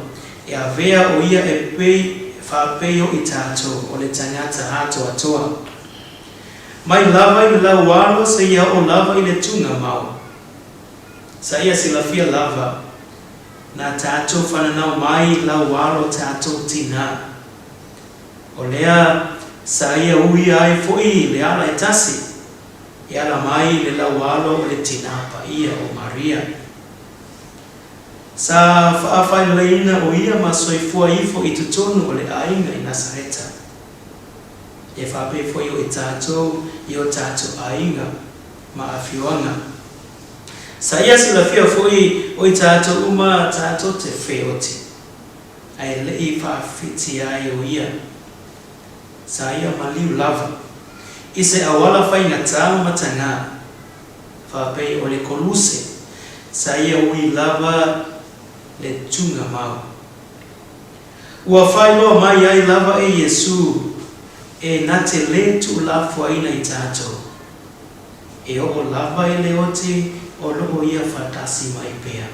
e avea o ia e pei e faapei o i tatou o le tagata atoatoa. Mai lava i le laualo seia oo lava i le tugamau. Sa ia silafia lava, na tatou fananau mai laualo tatou tinā. O lea sa ia uia ai foi le ala e tasi e ala mai i le laualo o le Tinā Paia o Maria. Sa faafaileleina o ia ma soifua ifo i totonu o le aiga i Nasareta. E faapea foi o i tatou i o tatou aiga ma afioaga. Sa ia silafia foi o i tatou uma tatou te feoti, ae le i faafiti ai o ia. Sa ia maliu lava i se auala faigata ma matagā, faapei o le koluse, sa ia ui lava le tugamau. Ua faailoa mai ai lava e Iesū e na te lē tuulafoaiina i tatou. E oo lava i le oti o loo ia faatasi mai pea.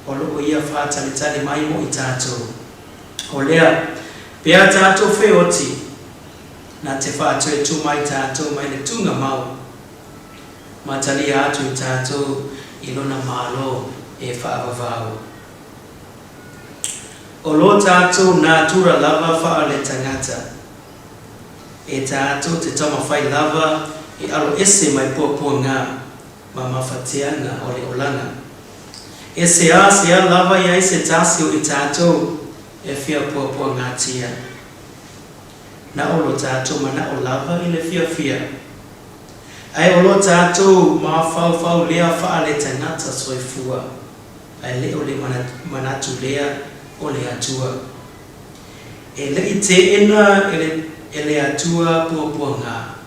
O loo ia faatalitali mai mo i tatou. O lea, pe a tatou feoti, na te faatoetu mai tatou mai le tugamau, ma talia atu i tatou i Lona Malo e faavavau. O lo tatou natura lava faaletagata, e tatou te taumafai lava e alo ese mai puapuaga ma mafateaga o le olaga. E seasea lava i ai se tasi o i tatou e fia puapuagatia. Na o lo tatou manao lava i le fiafia. Ae o lo tatou mafaufau lea faaletagata soifua. Ae le o le manatu lea o le Atua. E le i teena e le Atua puapuaga.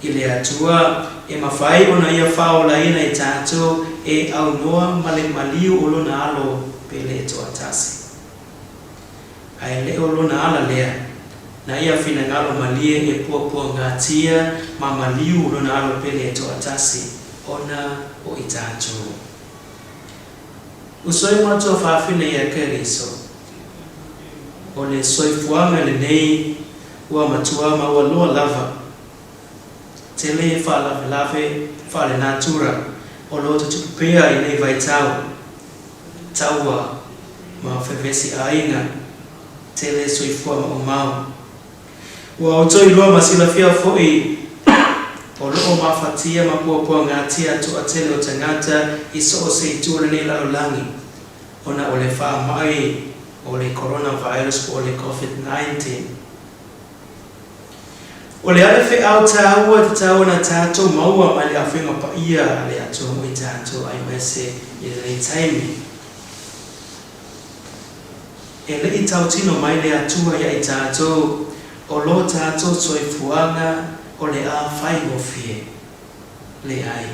I le Atua e mafai ona Ia faaolaina i tatou e aunoa ma le maliu o Lona Alo pele e toatasi. Ae le o Lona ala lea, na Ia finagalo malie e puapuagatia ma maliu Lona Alo pele e toatasi ona o i tatou. Uso e matua faafina ia Keriso. O le soifuaga lenei ua matua maualoa lava. Tele faalavelave faalenatura o lo o tutupu pea i nei vaitau, taua ma fevesiaiga tele soifua maumau. Ua outou iloa ma silafia foi o lo o mafatia ma puapuagatia toatele o tagata i so o se itu o lenei lalolagi ona o le faamai o le coronavirus po o le Covid-19. O le a le feau taua e tatau ona tatou maua mai le Afioga Paia a le Atua mo i tatou aemaise i lenei taimi? E le i tautino mai le Atua ia i tatou o lo tatou soifuaga o le a faigofie. Leai.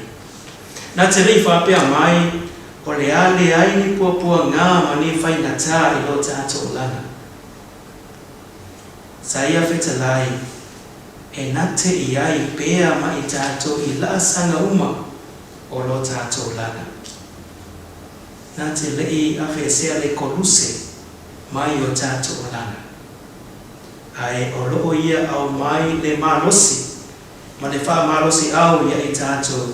Na te le i faapea mai o le a leai ni puapuaga ma ni faigata i lo tatou olaga. Sa ia fetalai, e na te i ai pea ma i tatou i laasaga uma o lo tatou olaga. Na te le i aveesea le koluse mai o tatou olaga. Ae o loo ia aumai le malosi ma le faamalosiau ia i tatou,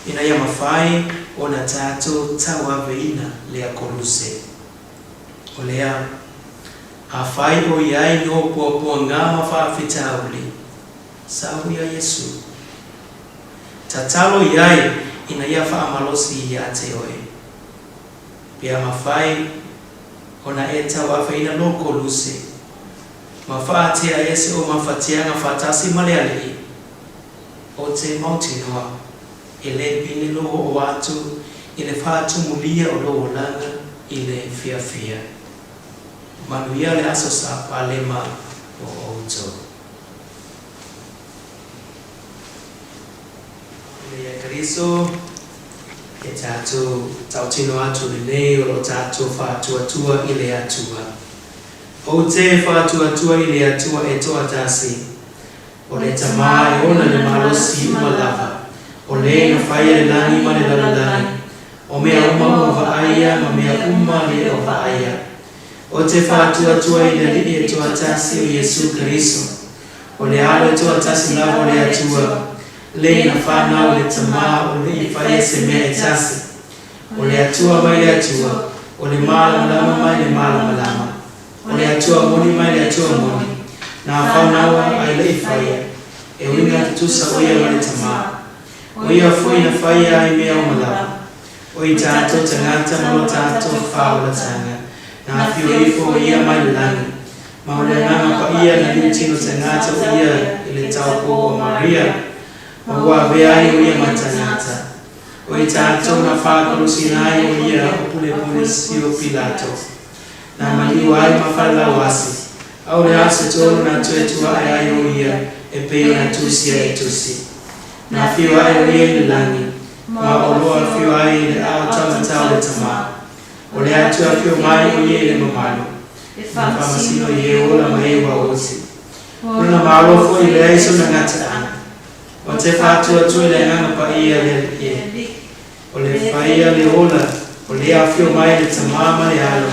ina ia mafai ona tatou tauaveina lea koluse. O lea, afai o i ai no puapuaga ma faafitauli, sau ia Iesu. Tatalo i ai ina ia faamalosi ia te oe. Pea mafai ona e tauaveina lo koluse, ma faatea ese o mafatiaga faatasi ma le Alii, o te mautinoa, e le pine lo oo atu i le faatumulia o lou olaga i le fiafia. Manuia le Aso Sa Palema o outou. Ina ia Keriso e tatou tautino atu lenei o lo tatou faatuatua i le Atua. Ou te faatuatua i le Atua e toatasi, o le Tama e ona le malosi uma lava, o le na faia le lagi ma le lalolagi, o mea uma ua vaaia ma mea uma le o vaaia. Ou te faatuatua i le Alii e toatasi o Iesu Keriso, O le alo e toatasi lava o le Atua, le na fanau i le Tama o le i faia se mea e tasi. O le Atua mai le Atua, o le malamalama mai le malamalama. O le Atua moni mai le Atua moni, na faunaua ae le i faia, e uiga tutusa o ia ma le Tamā. O ia foi na faia ai mea uma lava. O i tatou tagata ma lo tatou faaolataga, na afio ifo o ia mai le lagi, ma o le Agaga Paia na liutino tagata o ia i le taupou o Maria, ma ua avea ai o ia ma tagata. O i tatou na faakolusina ai o ia o Pulepule Sio Pilato, na maliu ai ma falelauasi, a o le aso tolu na toe tuaʻe ai o ia e pei ona tusia i Tusi. Na afio ae o ia i le lagi, ma o lo o afio ai i le aao taumatau o le Tamā. O le Atua afio mai o ia i le mamalu, na faamasino i e ola ma e ua oti. O lona malo foi e leai sona gataaga. O te faatuatua i le Agaga Paia le Alii, o le faia le ola, o le afio mai le Tamā ma le Alo,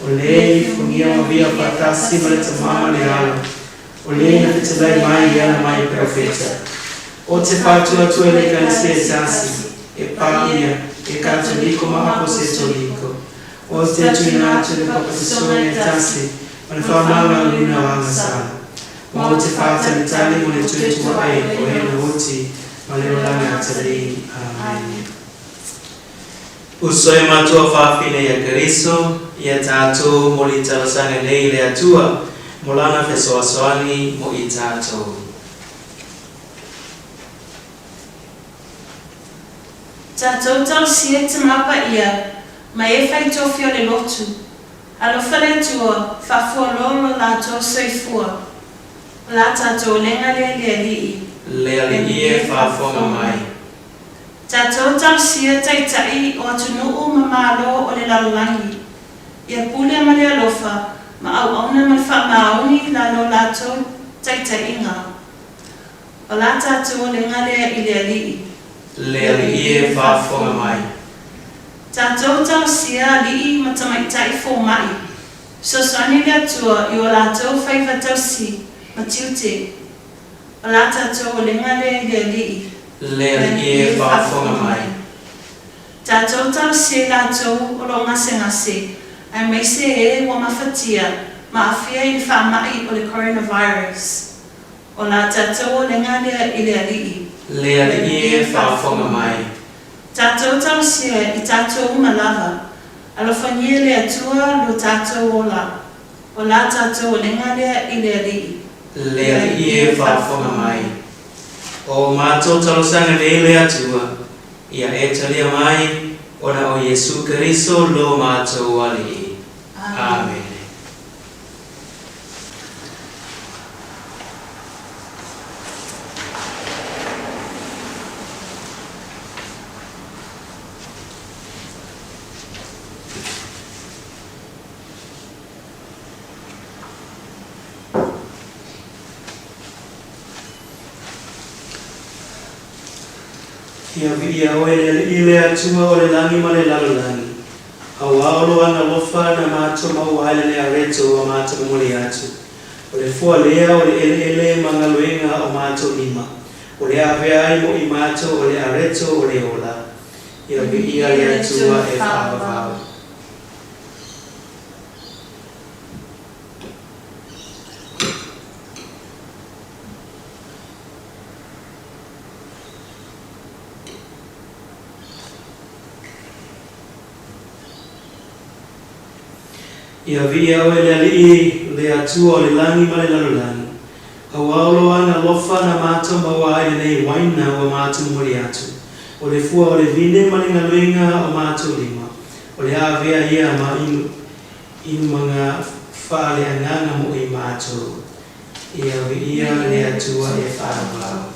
o le ifogia ma via faatasi ma le Tamā ma le Alo, o le na fetalai mai i ala mai perofeta. O te faatuatua i le Ekalesia e tasi, e paia, e katoliko ma aposetoliko. O te tuuina atu le papatisoga e tasi ma le faamaga o luna o agasala. Ma o te faatalitali mo le toe tuaʻe o e na oti ma le olaga atalii. Amene. Uso e matua fafine ia Keriso, ia tatou moli talosaga nei i le Atua mo lana fesoasoani mo i tatou. Tatou talosia i Tamā Paia ma e fai tofi o le lotu. Alofa le Atua, faafualoa lo latou soifua. O la tatou olega lea le Alii. Le Alii e faafofoga mai. Tatou talosia Taitai o atunuu ma Malo o le lalolagi, ia pule ma le alofa ma auauna ma le faamaoni la lo latou taitaiga. O la tatou olega lea i le Alii. Le Alii e faafofoga mai. Tatou talosia alii ma tamaitai fomai, fesoasoani le Atua i o latou faiva tausi ma tiute. O la tatou olega lea i le Alii. Le Alii e faafofoga mai. Tatou talosia i latou o lo o gasegase, aemaise e ua mafatia ma aafia i le faamai o le coronavirus. O la tatou olega lea i le Alii. Le Alii e faafofoga mai. Tatou talosia i tatou uma lava. Alofagia le Atua lo tatou ola. O la tatou olega lea i le Alii. Le Alii e faafofoga mai. O matou talosaga nei le Atua, ia e talia mai ona o Iesu Keriso lo matou Alii. Amene. Ia viia oe le Alii le Atua o le lagi ma le lalolagi, auā o lo agalofa na matou maua ai le areto ua matou momoli atu. O le fua lea o le eleele ma galuega o matou lima, o le avea ai mo i matou o le areto o le ola. Ia viia le Atua e faavavau. Ia viia oe le Alii, le Atua o le lagi ma le lalolagi, auā o lo agalofa na matou maua ai lenei uaina ua matou momoli atu, o le fua o le vine ma le galuega o matou lima, o le a avea ia ma inumaga faaleagaga mo i matou. Ia viia le Atua e faavavau.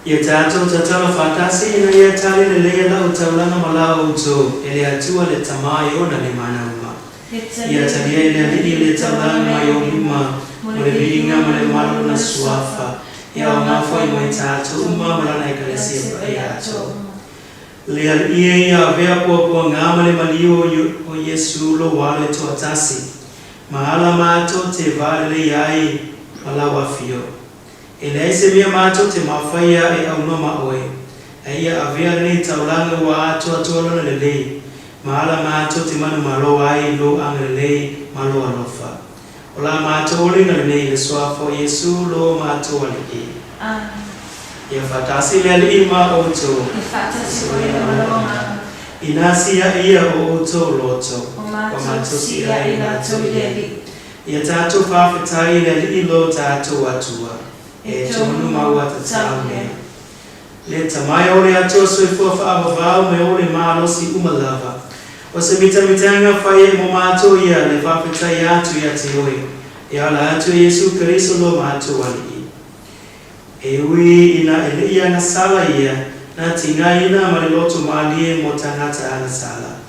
Ia tatou tatalo faatasi ina ia tali lelei lau taulaga ma la outou e le Atua le Tamā e ona le mana uma. Ia talia e le Alii le taulaga mai ou lima mo le viiga ma le mamalu o lona Suafa, ia aoga foi mo i tatou uma ma lana Ekalesia paia atoa. Le Alii e, ia avea puapuaga ma le maliu o Iesu lou Alo e toatasi. Ma ala matou te va lelei ai ma lau afio. E leai se mea matou te mafaia e aunoa ma oe, ae ia avea lenei taulaga ua atoatoa lona lelei, ma ala matou te manumalo ai i lou agalelei ma lou alofa. O la matou oliga lenei i le Suafa o Iesu lo matou Alii. Amene. Ia faatasi le Alii ma outou. Ia faatasi foi ma lou agaga. Ina siaʻi ia o outou loto. O matou siaʻi latou i le Alii. Ia tatou faafetai i le Alii lo tatou Atua, e tonu ma ua tatau lea. Le tamae o le Atua soifua faavavau me o le malosi uma lava. O se mitamitaga faia mo matou ia le faafetai atu ia te oe, e ala atu e Iesu Keriso lo matou Alii. E ui ina e le i agasala ia, na tigaina ma le loto malie mo tagata agasala.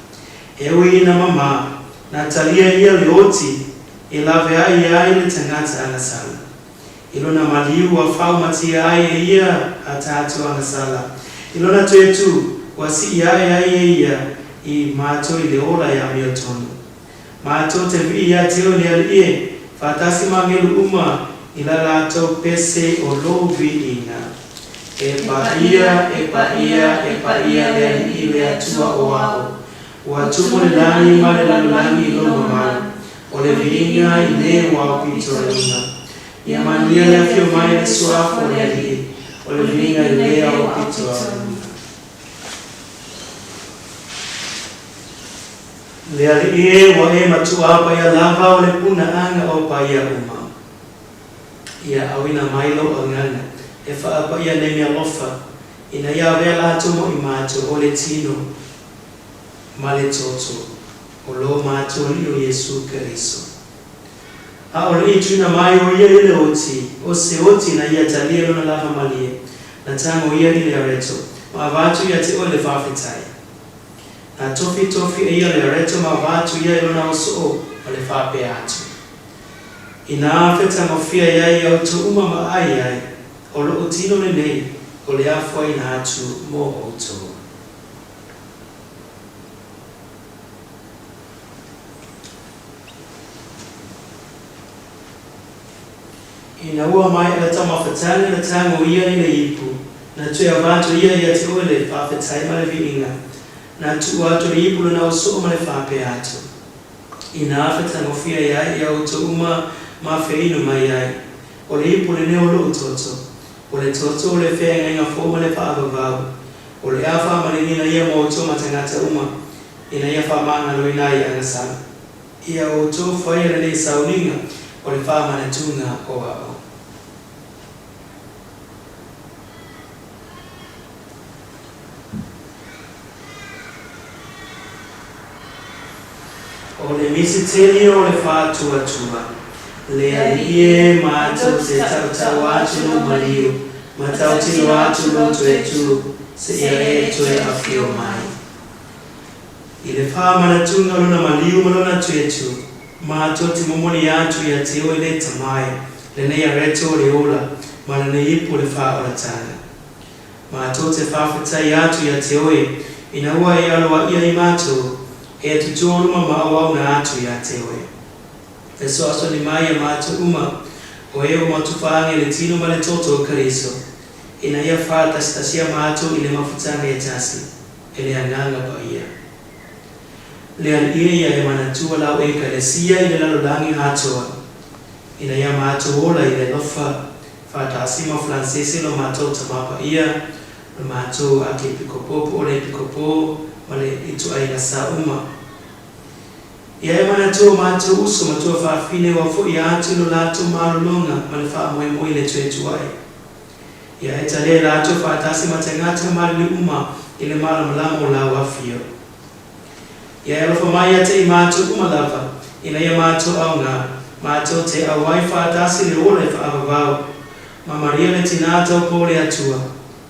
E ui ina mamā, na talia ia le oti e laveai ai le tagata agasala. I lona maliu ua faaumatia ai e ia a tatou agasala. I lona toe tū, ua sii ae ai e ia i matou i le ola e amiotonu. Matou te vii ia te oe le Alii e, faatasi ma agelu uma i la latou pese o lou viiga. E paia, e paia, e paia le Alii le Atua o ao. Ua tumu le lagi ma le lalolagi i lou mamalu, o le viiga i le ua aupito i luga. Ia manuia le afio mai o le Suafa o le Alii, o le viiga i le aupito i luga. Le Alii e, ua e matuā paia lava o le punaaga o paia uma. Ia auina mai lou agaga e faapaia nei mealofa, ina ia avea latou mo i matou o le tino ma le toto o lo matou Alii o Iesu Keriso. A o le i tuuina mai o ia i le oti, o se oti na ia talia lona lava malie, na tago ia i le areto, ma avatu ia te oe le faafetai. Na tofitofi e ia le areto ma avatu ia i lona osoo ma le faapea atu, Inā fetagofia ai ia outou uma ma ai ai, o loʻu tino lenei, o le afuaina atu mo outou. Ina ua maea le taumafataga na tago ia i le ipu, na toe avatu ia ia te oe le faafetai ma le viiga, na tuu atu le ipu lona osoo ma le faapea atu, Inā fetagofia ai ia outou uma ma feinu mai ai, o le ipu lenei o loʻu toto, o le toto o le feagaiga fou ma le faavavau, o le a faamaliliina ia mo outou ma tagata uma, ina ia faamagaloina ai agasala. Ia outou faia lenei sauniga o le faamanatuga o a'u. O le misiteli o le faatuatua, le Alii e, matou te tautau atu lou maliu, ma tautino atu lou toe tū, seia e toe afio mai. I le faamanatuga o lona maliu ma lona toe tū, matou te momoli atu ia te oe le Tamae, lenei areto o le ola, ma lenei ipu o le faaolataga. Matou te faafetai atu ia te oe, ina ua e aloaia i matou, e tutū luma ma auauna atu ia te oe. Fesoasoani mai ia matou uma, o e ua matufaage le tino ma le toto o Keriso, ina ia faatasitasia matou i le mafutaga e tasi, e le Agaga Paia. Le Alii ia e manatua lau Ekalesia i le lalolagi atoa, ina ia matou ola i le alofa, faatasi ma Falansese lo matou Tama Paia, lo matou Akiepikopo po o le Epikopo ma le ituaiga sa uma. Ia e manatua o matou uso ma tuafafine ua foi atu i lo latou malologa ma le faamoemoe i le toe tuai. Ia e talia i latou faatasi ma tagata maliliu uma i le malamalama o lau afio. Ia e alofa mai ia te i matou uma lava, ina ia matou aoga, matou te auai faatasi le ola e faaavavau. Ma Maria le tinā taupou o le Atua,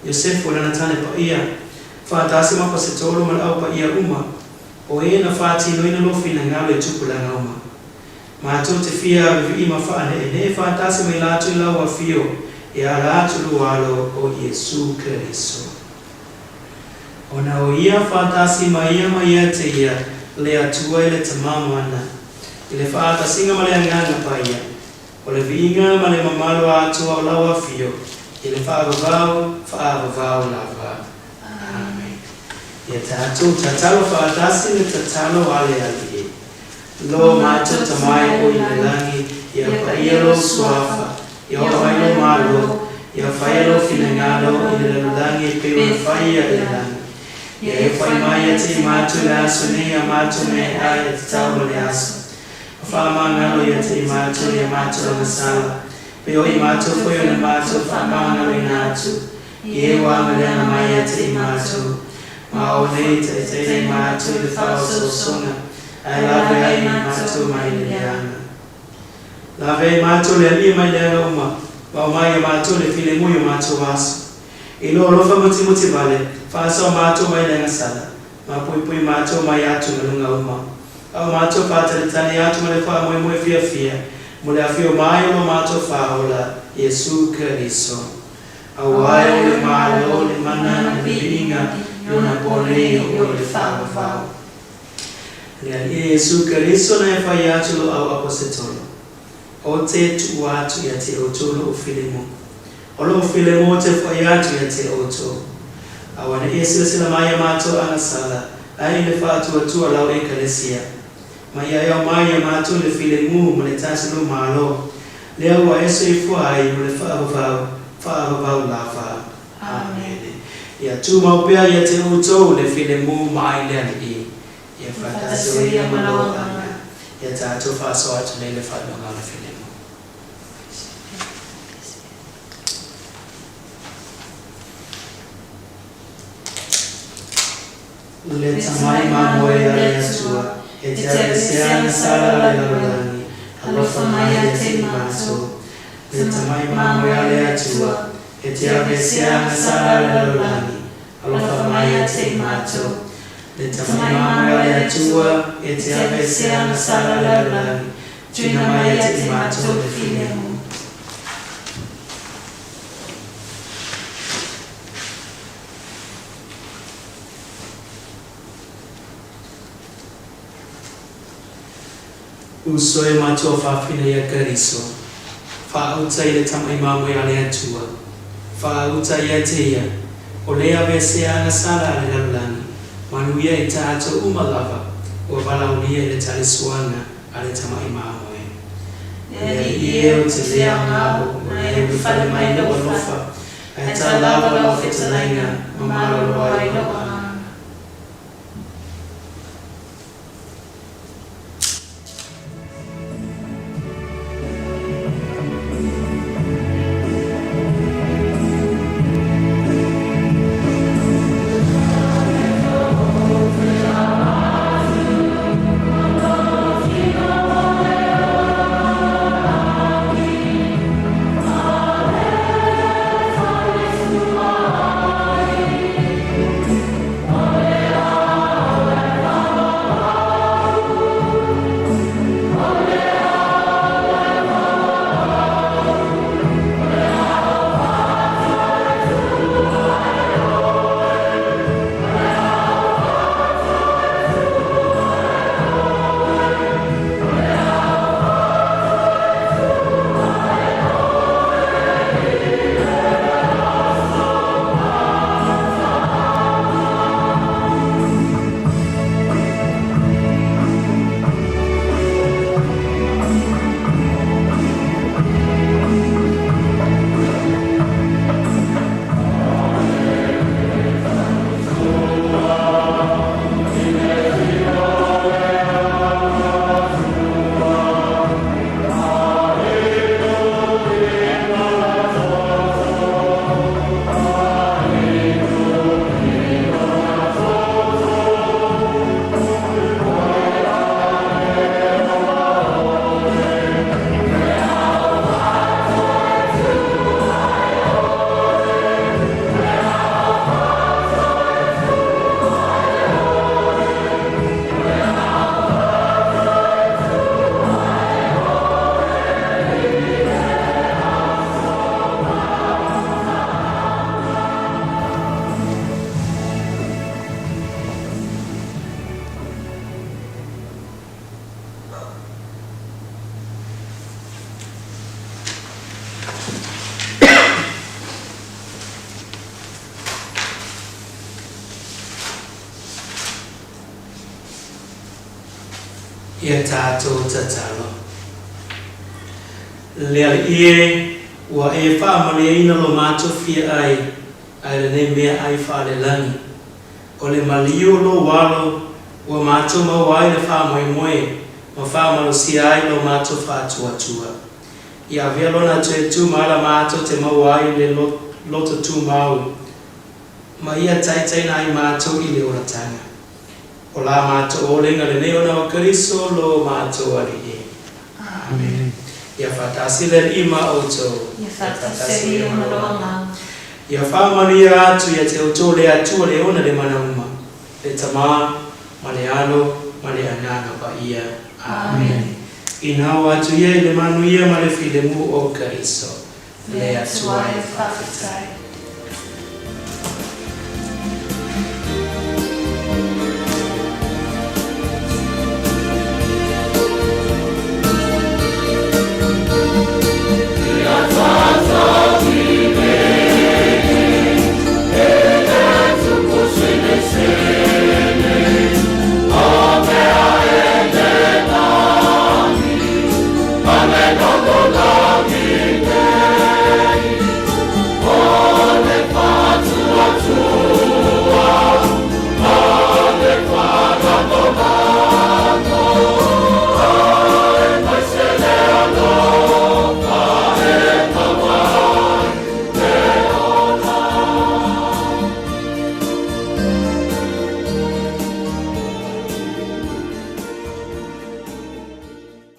Iosefu e lana tane paia, faatasi ma Pasetolo ma le au paia uma, o e na faatinoina lou finagalo i tupulaga uma. Matou te fia vivii ma faaneenee faatasi ma i latou i lau afio e ala atu lou Alo o Iesu Keriso. Ona o ia faatasi ma ia ma ia te ia, le Atua i le Tama Mana. I le fa'atasiga ma le Agaga Paia, o le viiga ma le mamalu atoa o lau Afio i le fa'avavau fa'avavau lava. Amene. Ia tatou tatalo fa'atasi le tatalo a le Alii. Lo matou Tama e o i le lagi, ia pa'ia lou Suafa, ia oo mai lou Malo, ia faia lou finagalo i le lalolagi e pei ona faia i le lagi. Ia e fai mai ia te i matou i le aso nei a matou meaai e tatau mo le aso. Ma fa'amagalo ia te i matou i a matou agasala, pei o i matou foi ona matou fa'amagaloina atu i e ua agaleaga mai ia te i matou. Ma aua ne i ta'itaina i matou i le fa'aoso'osoga, ae lave ai i matou mai le leaga. Lave ai matou le Alii mai leaga uma, ma aumai ia matou le filemu i o matou aso. I lou alofa mutimoti vale, fa'asao matou mai le agasala, ma puipui matou mai atugaluga uma. A o matou fa'atalitali atu ma le fa'amoemoe fiafia mo le afio mai o lo matou Fa'aola Iesu Keriso. Auā e o le Malo, le mana, le viiga i onaponei e oo i le fa'avavau. Le Alii Iesu Keriso na e fai atu i lou au aposetolo, Ou te tuua atu ia te outou lo'u filemu. O lo'u filemu ou te fo'i atu ia te outou. Auane'i e silasila mai ia matou agasala, ae i le fa'atuatua lau Ekalesia. Ma ia e aumai ia matou le filemu ma le tasi lou Malo, lea ua e soifua ai mo le fa'avavau, fa'avavau lava. Amene. Ia tumau pea ia te outou le filemu mai le Alii. Ia faatasi o ia ma lou agaga. Ia tatou faasoa atu nei le faailoga o le filemu. Le tamai mamoe a le Atua, e te aveesea agasala a le lalolagi, alofa mai ia te i matou. Le tamai mamoe a le Atua, e te aveesea agasala a le lalolagi, alofa mai ia te i matou. Le tamai mamoe a le Atua, e te aveesea agasala a le lalolagi, tuuina mai ia te i matou le filemu. Uso e matou fa'afina ia Keriso, fa'auta i le tamai mamoe a le Atua, fa'auta ia te ia, o lē aveesea agasala a le lalolagi, manuia i tatou uma lava ua valaaulia i le talesuaga a le tamai mamoe. Le Alii e, ou te lē aogā ona e ulufale mai lou alofa, ae tau lava lau fetalaiga ma malolo ai lou agaga. Ia tatou tatalo. Le Alii e, ua e faamalieina lo matou fia ai, ai lenei meaai faalelagi. O le maliu o lou Alo, ua matou maua ai le faamoemoe ma faamalosia ai lo matou faatuatua. Ia avea Lona toe tu ma ala matou te maua ai le loto tumau, ma ia taitaiina ai matou i le olataga. O la matou olega lenei ona o Keriso lo matou Alii. Amene. Ia faatasi le Alii ma outou. Ia faatasi ai ma lou agaga. Ia faamanuia atu ia te outou le Atua le ona le mana uma, le Tama, ma le Alo, ma le Agaga Paia. Amene. Ina o atu ia i le manuia ma le filemu o Keriso. Le Atua e faafetai.